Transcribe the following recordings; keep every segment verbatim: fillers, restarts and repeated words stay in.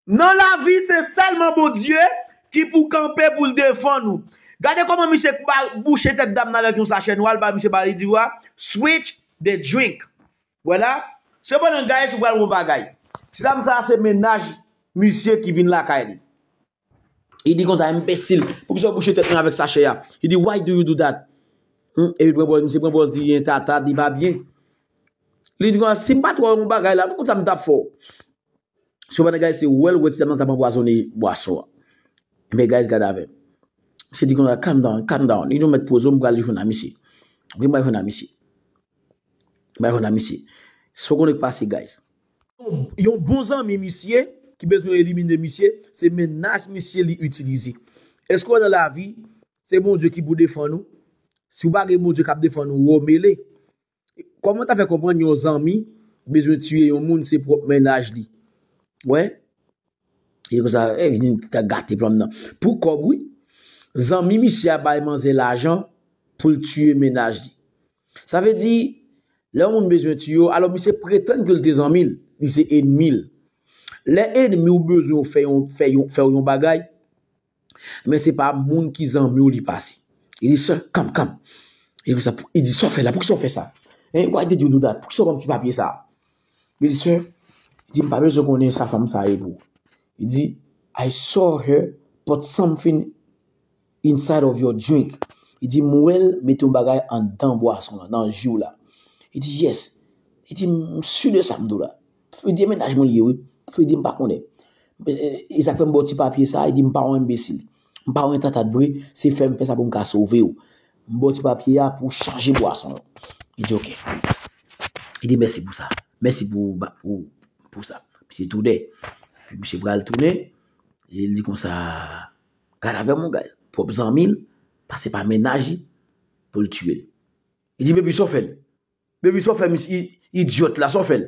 Nan lavi, se sèlman Bondye ki pou kanpe pou l defann ou. Gade kòman misye ba- bouche tèt dam nan avèk yon sachè nwa, l ba misye ba li di a, switch the drink. Wè la, sepandan, guys, ou pral wè yon bagay. Ti dam sa a se mennaj misye ki vin lakay li. Li di konsa, enbesil, poukisa w bouche tèt mwen avèk sachè a? Li di, why do you do that? Hmm, epi pran pòz, misye pran pòz li en tata, li pa byen. Li di konsa, si m pa t wè yon bagay la, nou konn sa m t ap fè w. Sepandan, guys, se wè l wè ti dam nan t ap anpwazonnen bwason an. Men, guys, gade avè m. Misye di konsa, calm down, calm down. Li di, mèt poze w, m pral jwenn a misye. Ok, m pral jwenn a misye. M pral jwenn a misye. Se w konnen k pase, guys. Yon bon zanmi misye, ki bezwen elimine misye, se mennaj misye li itilize. Èske w nan lavi, se Bondye ki pou defann ou? Si w pa gen Bondye k ap defann ou, w mele. Kòman w ta fè konprann yon zanmi bezwen tiye yon moun, se pwòp mennaj li? Wè? E konsa, e vini ta gate plan m nan. Pou kòb, wi. Zanmi misye a bay manzè lajan pou l tiye mennaj li. Sa vle di, lè yon moun bezwen tiye w, alò misye pretann ke l te zanmi l, li se enmi l. Lè enmi w bezwen w fè yon, fè yon, fè w yon bagay, men se pa moun ki zanmi w li pase. Li di, sir, come, come. Li di sa, li di, sa w fè la, poukisa w fè sa? Hein, why did you do that? Poukisa w ban m ti papye sa? Li di, sir, li di, m pa bezwen konnen sa fanm sa ye pou. Li di, I saw her put something inside of your drink. Li di, m wè l mete yon bagay anndan bwason lan, nan ji w la. Li di, yes. Li di, m si de sa m di w la. Li di, e mennaj mwen li ye, wi. Li di, m pa konnen. E, e sa k fè m ba w ti papye sa, li di, m pa yon enbesil. M pa yon entatat vre, se fè m fè sa pou m ka sove w. M ba w ti papye a pou w chanje bwason an. Li di, ok. Li di, mèsi pou sa. Mèsi pou, pou, pou sa. Misye tounen. Misye pral tounen. E li di konsa, gad avè m, guys. Pwòp zanmi l, pase pa mennaj li, pou l tiye l. Li di, baby, sa w fè l? Baby, sa w fè, misye, i- idyòt la, sa w fè l?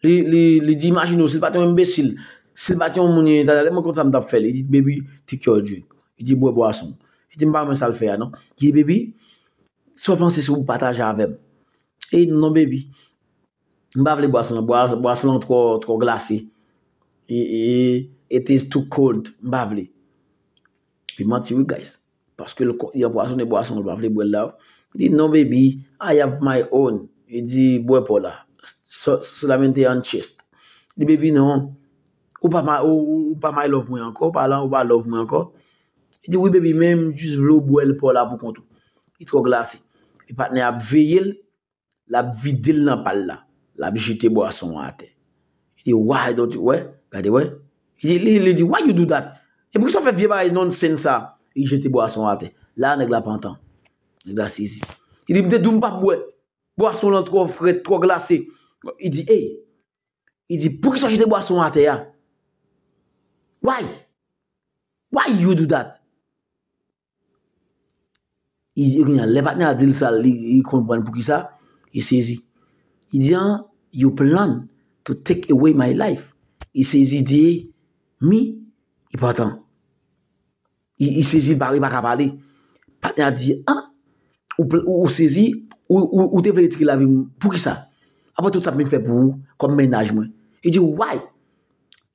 Li, li, li di, imajine w, si l pa t yon enbesil, si l pa t yon moun, talè mwen konn sa m t ap fè l. Li di, baby, take your drink. Li di, bwè bwason. Li di, m pa renmen sa l fè a, non. Li di, baby, sa w panse si w pataje avè m? E non, baby. M pa vle bwason lan. Bwa- Bwason lan twò, twò glase. E, e, it is too cold. M pa vle. Li manti, wi, guys. Paske l ko- li anpwazonnen bwason, li pa vle bwè l la. Li di, no, baby, I have my own. Li di, bwè pa w la. So- solamente un chest. Li di, baby, non. Ou pa my, ou, ou- ou pa my love mwen ankò, ou pa la, ou pa love mwen ankò. Li di, wi, baby, men m jis vle w bwè l pa w la pou kont ou. Li twò glase. E patnè ap veye l, l ap vide l nan pa l la. L ap jete bwason an atè. Li di, why don't you, wè, gade, wè. Li di, li, li di, why you do that? E poukisa w fè vye bagay nonsense sa? Li jete bwason an atè. La, nèg la pantan. Nèg la sezi. Li di, m te di w m p ap bwè. Bwason lan twò frèt, twò glase. Li di, ey. Li di, poukisa w jete bwason an atè a? Why? Why you do that? Li, kounye a, lè patnè a di l sa, li, li konprann poukisa, li sezi. Li di, ah, you plan to take away my life. Li sezi, di, mi, li pantan. Li, li sezi, li pa, li pa ka pale. Patnè a di, ah, ou, pl- ou, ou sezi, ou, ou, ou te vle retire lavi m, poukisa? Apre tout sa m vin fè pou ou, kòm mennaj mwen. Li di, why?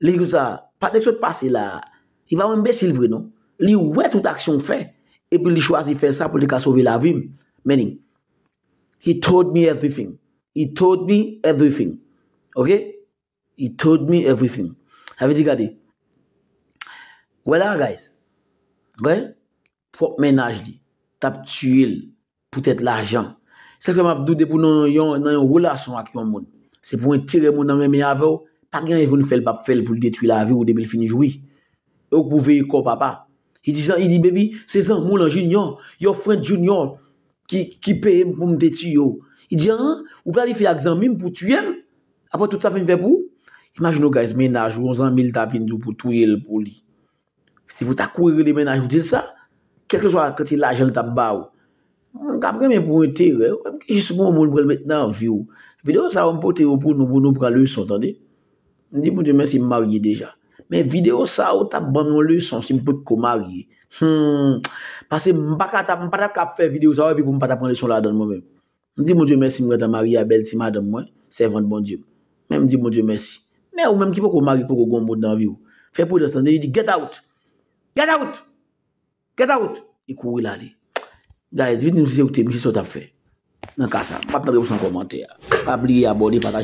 Li di konsa, patnè k sot pase la, li pa yon enbesil vre non. Li wè tout aksyon w fè, epi li chwazi fè sa pou li ka sove lavi m. Meaning, he told me everything. He told me everything. Ok? He told me everything. Sa vle di, gade. Wè la, guys. Wè? Pwòp mennaj li t ap tiye l poutèt lajan. Se fè m ap di w depi w nan yon, nan yon relasyon ak yon moun, se pou enterè moun nan renmen avè w, pa gen anyen pou l fè, l p ap fè l pou l detwi lavi w depi l fin jwi. E w pou veye kò w papa. Li di, li di, baby, se zanmi w lan Junior, your friend Junior, ki, ki peye m pou m te tiye w. Li di, an, ou planifye ak zanmi m pou tiye m? Apre tout sa m fin fè pou ou? Imajine w, guys, mennaj ou, yon zanmi l ta vin di w pou touye l pou li. Si pou ta kouri rele mennaj ou di l sa, kèlkeswa kantite lajan l t ap ba ou. Moun k ap renmen pou enterè, ou menm ki jis pou yon moun pou l met nan vi w. Videyo sa yo m pote yo pou nou, pou nou pran leson, tande. M di Bondye mèsi, m marye deja. Men videyo sa yo t ap ban m yon leson si m potko marye. Hmm. Paske m pa ka t ap, m pa t ap ka ap fè videyo sa yo epi pou m pa ta pran leson ladan l mwen menm. M di Bondye mèsi, m gentan marye a bèl ti madanm mwen, sèvant Bondye. Men m di Bondye mèsi. Men ou menm ki poko marye, ki poko gen yon moun nan vi w, fè pridans, tande, li di, "Get out! Get out! Get out!" Li kouri l ale. Guys, vin di m si se ou te, misye sa w t ap fè. Nan ka sa, m ap tann repons nan kòmantè a. Pa bliye abòne, pataje.